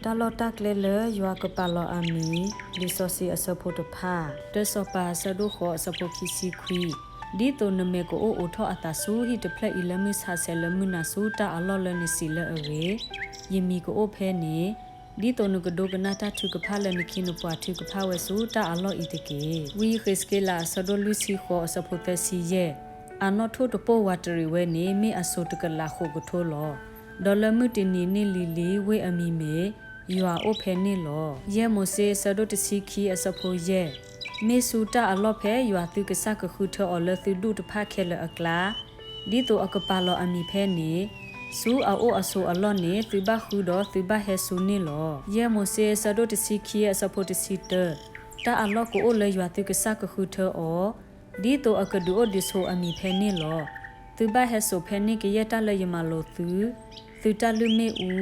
တၢ်လီၢ်တၢ်ကျဲလၢယွၤကပာ်လီၤအမံၤ, လံာ်စီဆှံအဆၢဖိတဖၣ်, တၢစီၤပၤအဆၢဒိၣ်ဃိးအဆၢဖိခံဆံခွံ, ဒ်သိးနမဲာ်ကအိၣ်အိးထီၣ်အသးဆူဟံၣ်တဖျၢၣ်အံၤလၢမုၢ်ဆါဆဲးလၢမုၢ်နၤဆူတၢ်အလီၢ်လၢနစံးလၢအဂ့ၤ, ယမံၤကအိၣ်ဖဲန့ၣ်, ဒ်သိးနကဒိကနၣ်တၢ်ထုကဖၣ်လၢနခ့နပှၤထုကဖၣ်ဝဲဆူတၢ်အလီၢ်အံၤတက့ၢ်. ဝံယဃ့းစက့လးအဆၢဒိၣ်လွံၢ်ဆံဃိးအဆၢဖိသၢဆံယဲၢ်, အနီၣ်ထိၣ်တပိၢ်ဝးတရံးဝဲန့ၣ် မ့ၢ်အစိၤတကလးဃိးကထိလီၤ. ဒီးလၢမုၢ်တနံၤန့ၣ်လံၤလံၤ ဝ့ၢ်အမံၤမ့ၢ်, ယွၤအိၣ်ဖဲန့ၣ်လီၤ. ယဲၢ်မိၤၡ့အဆၢဒိၣ်တဆံခံအဆၢဖိယဲၢ်, မ့ၢ်ဆူတၢ်အလီၢ်ဖဲယွၤသုကစၢ်ကဃုထၢအီၤလၢသုဒူၣ်တဖၣ်ခဲလၢာ်အကျါ, ဒ်သိးအကပာ်လီၤအမံၤဖဲန့ၣ်, ဆူအအိၣ်အဆိးအလီၢ်န့ၣ် သုဘၣ်ဃုဒီးသုဘၣ်ဟဲဆူန့ၣ်လီၤ. ယဲၢ်မိၤၡ့အဆၢဒိၣ်တဆံခံအဆၢဖိတဆံတၢ, တၢ်အလီၢ်ကအိၣ်လၢယွၤသုကစၢ်ကဃုထၢအီၤ, ဒ်သိးအကဒုးအိၣ်ဒုးဆိးအမံၤဖဲန့ၣ်လီၤ. သုဘၣ်ဟဲစိာ်ဖဲန့ၣ်ကယဲၢ်တၢ်လၢယမၤလိာ်သု, သုတၢ်လုၢ်မ့ၣ်အူ,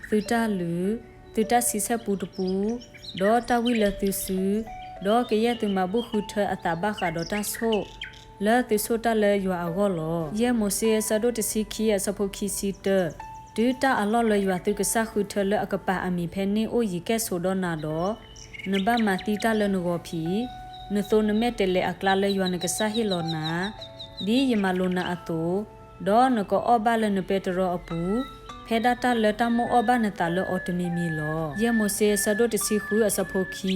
သုတၢ်လုၢ်, သုတၢ်ဆံဆဲၣ်ပူတပူ, ဒီးတၢ်ဝံၣ်လၢသုစု, ဒီးကယဲၢ်သုမၤဘူၣ်ဃုထၢအသးဘၣ်ဃးဒီးတၢ်ဆိၣ်, လၢသုဆိၣ်တၢ်လၢယွၤအဂီၢ်လီၤ. ယဲၢ်မိၤၡ့အဆၢဒိၣ်တဆံခံအဆၢဖိခံဆံတၢ, တုၤတၢ်အလီၢ်လၢယွၤသုကစၢ်ဃုထၢလၢအကပာ်အမံၤဖဲန့ၣ်အိၣ်ယံၤကဲၣ်ဆိးဒီးနၤဒီး, နဘၣ်မၤသံတၢ်လၢနဂီၤဖံး, နသိနမဲာ်တဲးလဲးအကျါလၢယွၤနကစၢ်ဟ့ၣ်လီၤနၤ, ဒ်ယမၤလိာ်နၤအသိး, ဒီးနကအီၣ်ဘၣ်လၢနပဲတရီအပူၤ, ဖဲဒၣ်တၢ်လၢတၢ်မိၣ်အီၣ်ဘၣ်နသးလၢအီၤတမံၤမံၤလီၤ. ယဲၢ်မိၤၡ့အဆၢဒိၣ်တဆံဃုအဆၢဖိခံ,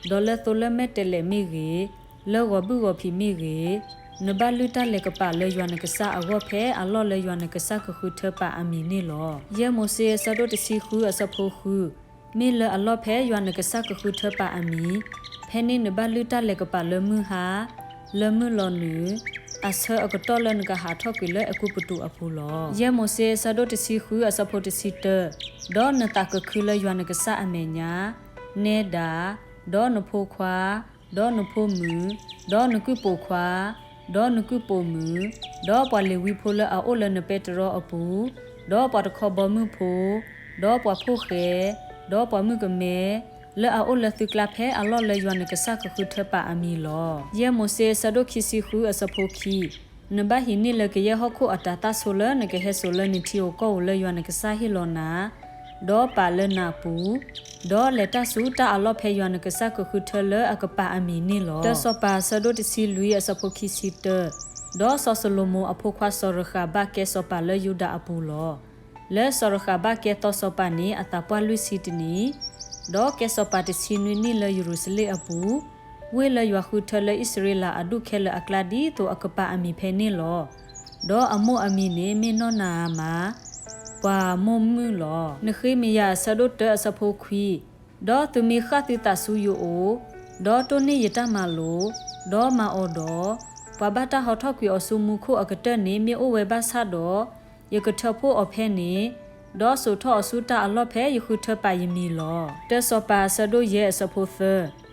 ဒီးလၢသိလၢမဲာ်တဲးလဲးမ့ၢ်ဂ့ၤ, လၢဂီၤဘုၣ်ဂီၤဖံးမ့ၢ်ဂ့ၤ, နဘၣ်လုၢ်တၢ်လဲၤကပာ်လၢယွၤနကစၢ်အဂီၢ်ဖဲအလီၢ်လၢယွၤနကစၢ်ကဃုထၢပာ်အမံၤန့ၣ်လီၤ. ယဲၢ်မိၤၡ့အဆၢဒိၣ်တဆံဃုအဆၢဖိဃု, မ့ၢ်လၢအလီၢ်ဖဲယွၤနကစၢ်ကဃုထၢပာ်အမံၤ, ဖဲန့ၣ်နဘၣ်လုၢ်တၢ်လဲၤကပာ်လၢမုၢ်ဟါ, လၢမုၢ်လီၤနုာ်, အဆၢအကတီၢ်လၢနကဟးထီၣ်ကွံာ်လၢအဲၤကူပတူးအပူၤလီၤ. ယဲၢ်မိၤၡ့အဆၢဒိၣ်တဆံဃုအဆၢဖိတဆံတၢ, ဒီးနသးကခုလၢယွၤနကစၢ်အမဲာ်ညါ, နဲဒၣ်, ဒီးနဖိခွါ, ဒီးနဖိမုၣ်, ဒီးနကုၢ်ပိာ်ခွါ, ဒီးနကုၢ်ပိာ်မုၣ်, ဒီးပှၤလ့ၤဝံဖိလၢအအိၣ်လၢနပဲတရီအပူၤ, ဒီးပှၤတခီဘီမုၢ်ဖိ, ဒီးပှၤဖိၣ်ဃဲ, ဒီးပှၤမုၣ်ကမဲ, လၢအအိၣ်လၢသုကျါဖဲအလီၢ်လၢယွၤနကစၢ်ကဃုထၢပာ်အမံၤလီၤ. ယဲၢ်မိၤၡ့အဆၢဒိၣ်ခံဆံဃုအဆၢဖိခံ, နဘၣ်ဟံးန့ၢ်လၢကယဲၢ်ဟီၣ်ခိၣ်အတၤသၣ်ဆိလၢနကဟဲစိာ်လၢနထံဧိၤကီၢ်ဧိၤလၢယွၤနကစၢ်ဟ့ၣ်လီၤနၤ, ဒီးပာ်လၢနၤအပူၤ, ဒီးလဲၤတၢ်ဆူတၢ်အလီၢ်ဖဲယွၤနကစၢ်ကဃုထၢလၢအကပာ်အမံၤန့ၣ်လီၤ. တၢစီၤပၤအဆၢဒိၣ်တဆံလွံၢ်အဆၢဖိခံဆံတၢ, ဒီးစီၤၡလိၤမိၤအဖိခွါစီၤရဃၤဘၣ်ကဲစီၤပၤလၢယူဒၤအပူၤလီၤ. လၢစီၤရဃၤဘၣ်ကဲသီစီၤပၤန့ၣ် အသးပှၢ်လွံၢ်ဆံတနံၣ်, ဒီးကဲစီၤပၤတဆံနွံနံၣ်လၢယရူၤၡလ့ၣ်အပူၤ, ဝ့ၢ်လၢယွၤဃုထၢလၢအံၣ်စရ့လးအဒူၣ်ခဲလၢာ်အကျါဒ်သိးအကပာ်အမံၤဖဲန့ၣ်လီၤ. ဒီးအမိၢ်အမံၤန့ၣ်မ့ၢ်နီၢ်နၤအၤမၤ, ပှၤမိၢ်မုၣ်လီၤ. နဃ့မယၤအဆၢဒိၣ်တၢအဆၢဖိခွံ, ဒီးသုမ့ၢ်ဃၣ်သုသးဆူယအိၣ်, ဒီးတိၢ်န့ၢ်ယတၢ်မၤလိာ်, ဒီးမၤအီၤဒီး, ပှၤဘၣ်တၢ်ဟီထီၣ်ကွံာ်အီၤဆူမူခိၣ်အကတၢၢ်န့ၣ်မ့ၢ်အိၣ်ဝဲဘၣ်ဆၣ်ဒီး, ယကထၢဖှိၣ်အီၤဖဲန့ၣ်, ဒီးစိာ်ထီၣ်အီၤဆူတၢ်အလီၢ်ဖဲယဃုထၢပာ်ယမံၤလီၤ. တၢစီၤပၤအဆၢဒိၣ်ယဲၢ်အဆၢဖိသၢ,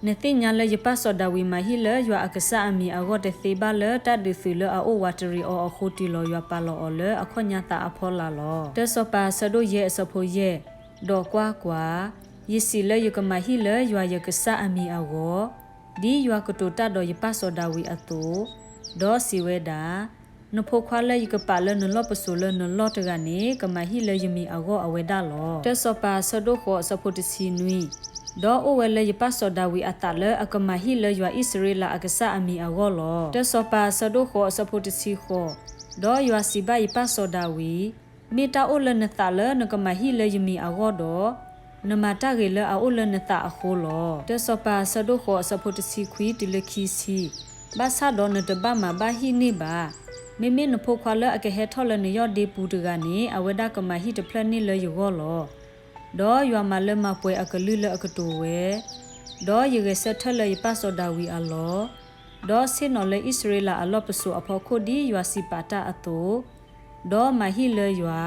နသ့ၣ်ညါလၢယပၢ်စီၤဒၤဝံးမၤဟံၣ်လၢယွၤအကစၢ်အမံၤအဂီၢ်တသ့ဘၣ်လၢတၢ်ဒုးသုးလၢအအိၣ်ဝးတရံးအီၤအဃိတုၤလီၤယွၤပာ်လီၤအီၤလၢအခီၣ်ညါသးအဖီလာ်လီၤ. တၢစီၤပၤအဆၢဒိၣ်ယဲၢ်အဆၢဖိယဲၢ်, ဒီးကွၢ်ကွၢ်, ယစံးလၢယကမၤဟံၣ်လၢယွၤယကစၢ်အမံၤအဂီၢ်, ဒ်ယွၤကတိၤတၢ်ဒီးယပၢ်စီၤဒၤဝံးအသိး, ဒီးစံးဝဲဒၣ်, နဖိခွါလၢယကပာ်လၢနလီၢ်ပစိာ်လၢနလီၢ်တဂၤန့ၣ် ကမၤဟံၣ်လၢယမံၤအဂီၢ်အဝဲဒၣ်လီၤ. တၢစီၤပၤအဆၢဒိၣ်ဃိးအဆၢဖိတဆံနွံ, ဒီးအိၣ်ဝဲလၢယပၢ်စီၤဒၤဝံးအသးလၢအကမၤဟံၣ်လၢယွၤအံၣ်စရ့လးအကစၢ်အမံၤအဂီၢ်လီၤ. တၢစီၤပၤအဆၢဒိၣ်ဃိးအဆၢဖိတဆံဃိး, ဒီးယွၤစံးဘၣ်ယပၢ်စီၤဒၤဝံး, မ့ၢ်တၢ်အိၣ်လၢနသးလၢနကမၤဟံၣ်လၢယမံၤအဂီၢ်ဒီး, နမၤတၢ်ဂ့ၤလၢအအိၣ်လၢနသးအဃိလီၤ. တၢစီၤပၤအဆၢဒိၣ်ဃိးအဆၢဖိတဆံခွံတုၤလၢခံဆံ, ဘၣ်ဆၣ်ဒီးနတဘၣ်မၤဘၣ်ဟံၣ်န့ၢ်ဘၣ်. မ့မ့ၢ်နဖိခွါလၢအကဟဲထီၣ်လၢနယီၢ်ဒ့ပူၤတဂၤန့ၣ် အဝဲဒၣ်ကမၤဟံၣ်တဖျၢၣ်န့ၢ်လၢယဂီၢ်လီၤ. ဒီးယွၤမၤလၢမၤပှဲၤအကလုၢ်လၢအကတိၤဝဲ, ဒီးယဂဲၤဆၢထၢၣ်လၢယပၢ်စီၤဒၤဝံးအလီၢ်, ဒီးဆ့ၣ်နီၤလၢအံၣ်စရ့လးအလီၢ်ပစိာ်အဖီခိၣ်ဒ်ယွၤစံးပာ်တၢ်အသိး, ဒီးမၤဟံၣ်လၢယွၤ,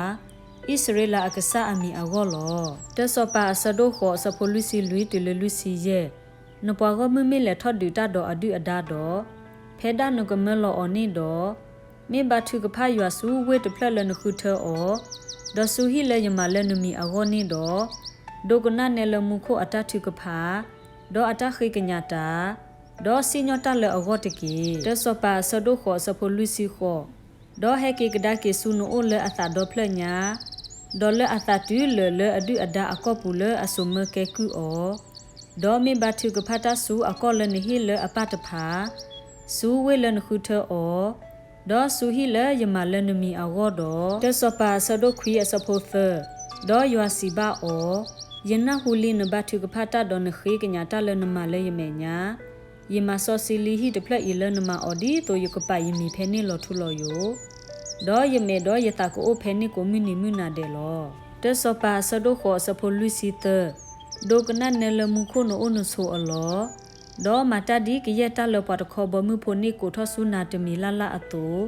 အံၣ်စရ့လးအကစၢ်အမံၤအဂီၢ်လီၤ. တၢစီၤပၤအဆၢဒိၣ်ဃိးအဆၢဖိလွံၢ်ဆံလွံၢ်တုၤလၢလွံၢ်ဆံယဲၢ်, နပှၤဂီၢ်မုၢ်မ့ၢ်လဲၤထီၣ်ဒုးတၢ်ဒီးအဒုၣ်အဒါဒီး, ဖဲဒၣ်နကမၢလီၤအီၤန့ၣ်ဒီး, မ့ၢ်ဘါထုကဖၣ်ယွၤဆူဝ့ၢ်တဖျၢၣ်လၢနဃုထၢအီၤ, ဒီးဆူဟံၣ်လၢယမၤလၢနမံၤအဂီၢ်န့ၣ်ဒီး, ဒိကနၣ်နဲလၢမူခိၣ်အတၢ်ထုကဖၣ်, ဒီးအတၢ်ဃ့ကညးတၢ်, ဒီးစံၣ်ညီၣ်တၢ်လၢအဂီၢ်တက့ၢ်. တၢစီၤပၤအဆၢဒိၣ်ဃိးအဆၢဖိလွံၢ်ဆံဃိး, ဒီးဟဲက့ၤကဒါက့ၤဆူနအိၣ်လၢအသးဒီဖျၢၣ်ညါ, ဒီးလၢအသးတုၤလၢာ်လၢအဒုၣ်အဒါအကီၢ်ပူၤလၢအစိာ်မၢကဲကုၢ်အီၤ, ဒီးမ့ၢ်ဘါထုကဖၣ်တၢ်ဆူအကီၢ်လၢနဟ့ၣ်လၢအပၢ်တဖၣ်, ဆူဝ့ၢ်လၢနဃုထၢအီၤ, ဒီးဆူဟံၣ်လၢယမၤလၢနမံၤအဂီၢ်ဒီး. တၢစီၤပၤအဆၢဒိၣ်ခွံအဆၢဖိသၢ, ဒီးယွၤစံးဘၣ်အီၤ, ယနၢ်ဟူလံနဘါထုကဖၣ်တၢ်ဒီးနဃ့ကညးတၢ်လၢနမၤလၢယမဲာ်ညါ, ယမၤစီဆှံလံဟံၣ်တဖျၢၣ်အံၤလၢနမၤအီၤဒ်သိးယကပာ်ယမံၤဖဲန့ၣ်လီၤထူလီၤယိာ်, ဒီးယမဲာ်ဒီးယသးကအိၣ်ဖဲန့ၣ်ကိးမုၢ်နံၤမုၢ်နၤဒဲးလီၤ. တၢစီၤပၤအဆၢဒိၣ်ဃိးအဆၢဖိလွံၢ်ဆံသၢ, ဒိကနၣ်နဲလၢမူခိၣ်နအိၣ်နဆိးအလီၢ်, ဒီးမၤတၢ်ဒ်ကယဲၢ်တၢ်လၢပှၤတခီဘီမုၢ်ဖိန့ၣ်ကိးထီၣ်ဆူနၤတမံၤလၢ်လၢ်အသိး,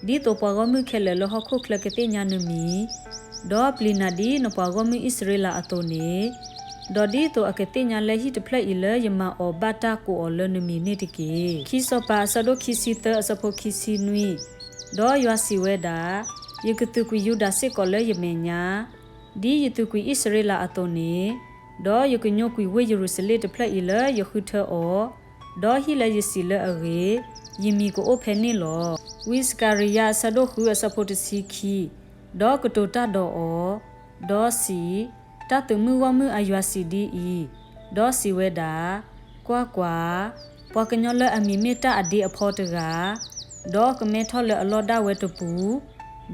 ဒ်သိးပှၤဂီၢ်မုၢ်ခဲလၢာ်လၢဟီၣ်ခိၣ်ချၢကသ့ၣ်ညါနမံၤ, ဒီးပျံၤနၤဒ်နပှၤဂီၢ်မုၢ်အံၣ်စရ့လးအသိးန့ၣ်, ဒီးဒ်သိးအကသ့ၣ်ညါလၢဟံၣ်တဖျၢၣ်အံၤလၢယမၤအီၤဘၣ်တၢ်ကိးအီၤလၢနမံၤန့ၣ်တက့ၢ်. ခံစီၤပၤအဆၢဒိၣ်ခံဆံသၢအဆၢဖိခံဆံနွံ, ဒီးယွၤစံးဝဲဒၣ်, ယကသုးကွံာ်ယူဒၤစ့ၢ်ကီးလၢယမဲာ်ညါ ဒ်ယသုးကွံာ်အံၣ်စရ့လးအသိးန့ၣ်, ဒီးယကညိကွံာ်ဝ့ၢ်ယရူၤၡလ့ၣ်တဖျၢၣ်အံၤလၢယဃုထၢအီၤ, ဒီးဟံၣ်လၢယစံးလၢအဂ့ၤ, ယမံၤကအိၣ်ဖဲန့ၣ်လီၤ. ဝံစကၤရယၤအဆၢဒိၣ်ဃုအဆၢဖိတဆံခံ, ဒီးကတိၤတၢ်ဒီးအီၤ, ဒီးစံး, တၢ်သုးမုၢ်ဂီၢ်မုၢ်အယွၤစံးဒ်အံၤ, ဒီးစံးဝဲဒၣ်, ကွၢ်ကွၢ်, ပှၤကညီလၢအမံၤမ့ၢ်တၢ်အဒ့အဖီတဂၤ, ဒီးကမဲထီၣ်လၢအလီၢ်ဒၣ်ဝဲတပူၤ,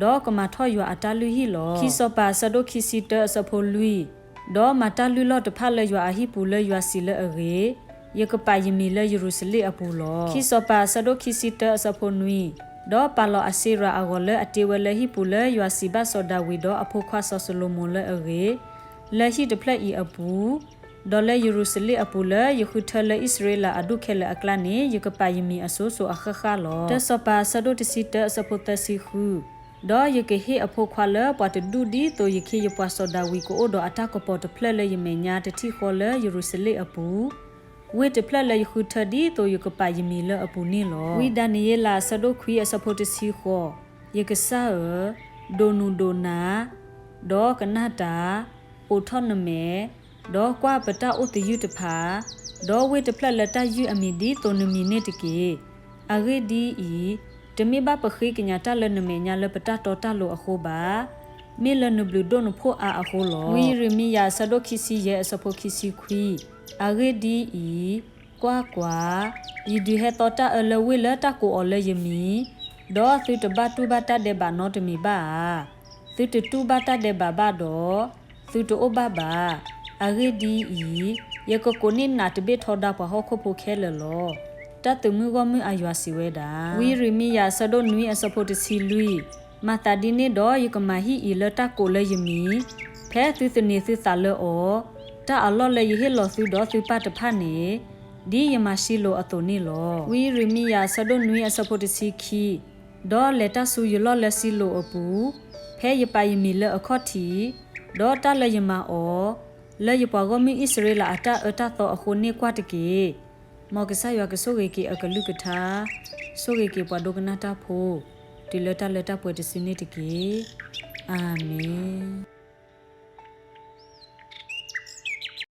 ဒီးကမၤထီၣ်ယွၤအတၢ်လုၢ်ဟံၣ်လီၤ. ခံစီၤပၤအဆၢဒိၣ်ခံဆံတၢအဆၢဖိလွံၢ်, ဒီးမၤတၢ်လုၢ်လီၢ်တဖၣ်လၢယွၤအဟံၣ်ပူၤလၢယွၤစံးလၢအဂ့ၤ, ယကပာ်ယမံၤလၢယရူၤၡလ့ၣ်အပူၤလီၤ. ခံစီၤပၤအဆၢဒိၣ်ခံဆံတၢအဆၢဖိနွံ, ဒီးပာ်လီၤအစ့ရၤအဂီၤလၢအတ့ဝဲလၢဟံၣ်ပူၤလၢယွၤစံးဘၣ်စီၤဒၤဝံးဒီးအဖိခွါစီၤၡလိၤမိၣ်လၢအဂ့ၤ, လၢဟံၣ်တဖျၢၣ်အံၤအပူၤ, ဒီးလၢယရူၤၡလ့ၣ်အပူၤလၢယဃုထၢလၢအံၣ်စရ့လးအဒူၣ်ခဲလၢာ်အကျါန့ၣ် ယကပာ်ယမံၤအစိၤစိၤအဃၣ်ဃၣ်လီၤ. တၢစီၤပၤအဆၢဒိၣ်တဆံတၢအဆၢဖိသၢဆံဃု, ဒီးယကဟ့ၣ်အဖိခွါလၢပှၤတဒူၣ်ဒ်သိးယခ့ယပှၤစီၤဒၤဝံးကအိၣ်ဒီးအတၢ်ကပီၤတဖျၢၣ်လၢယမဲာ်ညါတထံၣ်ဃီလၢယရူၤၡလ့ၣ်အပူၤ, ဝ့ၢ်တဖျၢၣ်လၢယဃုထၢဒ်သိးယကပာ်ယမံၤလၢအပူၤန့ၣ်လီၤ. ဝံဒၤနံးယ့လးအဆၢဒိၣ်ခွံအဆၢဖိတဆံဃိး, ယကစၢ်ဧၢ, ဒိးနုာ်ဒိးနၤ, ဒီးကနၣ်တၢ်, အိးထီၣ်နမဲာ်, ဒီးကွၢ်ပတၢ်အိၣ်သယုၢ်တဖၣ်, ဒီးဝ့ၢ်တဖျၢၣ်လၢတၢ်ယုၢ်အမံၤဒ်သိးနမံၤန့ၣ်တက့ၢ်. အဂ့ၢ်ဒ်အံၤ, တမ့ၢ်ဘၣ်ပဃ့ကညးတၢ်လၢနမဲာ်ညါလၢပတၢ်တီတၢ်လိၤအဃိဘၣ်, မ့ၢ်လၢနဘျုးဒိၣ်နဖှိၣ်အါအဃိလီၤ. ဝံယံးရမံယၤအဆၢဒိၣ်ခံဆံယဲၢ်အဆၢဖိခံဆံခွံ, အဂ့ၢ်ဒ်အံၤ, ကွၢ်ကွၢ်, ယဒုးဟဲသီတၢ်အၢလၢဝ့ၢ်လၢတၢ်ကိးအီၤလၢယမံၤ, ဒီးသုတဘၣ်တူၢ်ဘၣ်တၢ်ဒဲးဘးနီတမံၤဘၣ်ဧါ. သုတတူၢ်ဘၣ်တၢ်ဒဲးဘးဘၣ်ဒီး, သုတအိၣ်ဘၣ်ဘၣ်. အဂ့ၢ်ဒ်အံၤ, ယကကိးန့ၢ်နးတဘ့ၣ်ထီဒါပှၤဟီၣ်ခိၣ်ဖိခဲလၢာ်လီၤ. တၢ်သုးမုၢ်ဂီၢ်မုၢ်အယွၤစံးဝဲဒၣ်. ဝံယံးရမံယၤအဆၢဒိၣ်နွံအဆၢဖိတဆံလွံၢ်, မၤသးဒ်န့ၣ်ဒီးယကမၤဟံၣ်အံၤလၢတၢ်ကိးလၢယမံၤ, ဖဲသုသန့ၤသုသးလၢအီၤ, တၢ်အလီၢ်လၢယဟ့ၣ်လီၤသုဒီးသုပၢ်တဖၣ်န့ၣ်, ဒ်ယမၤၡံလိာ်အသိးန့ၣ်လီၤ. ဝံယံးရမံယၤအဆၢဒိၣ်နွံအဆၢဖိတဆံခံ, ဒီးလဲၤတၢ်ဆူယလီၢ်လၢၡံလိာ်အပူၤ, ဖဲယပာ်ယမံၤလၢအခီၣ်ထံး, ဒီးတၢ်လၢယမၤအီၤ, လၢယပှၤဂီၢ်မုၢ်အံၣ်စရ့လးအတၢ်အၢတၢ်သီအဃိန့ၣ်ကွၢ်တက့ၢ်. မ်ကစၢ်ယွၤကဆိၣ်ဂ့ၤက့ၤအကလုၢ်ကထါ, ဆိၣ်ဂ့ၤက့ၤပှၤဒိကနၣ်တၢ်ဖိ, တုၤလၢတၢ်လၢတၢ်ပှဲၤတစုန့ၣ်တက့ၢ်. အၤမ့ၣ်.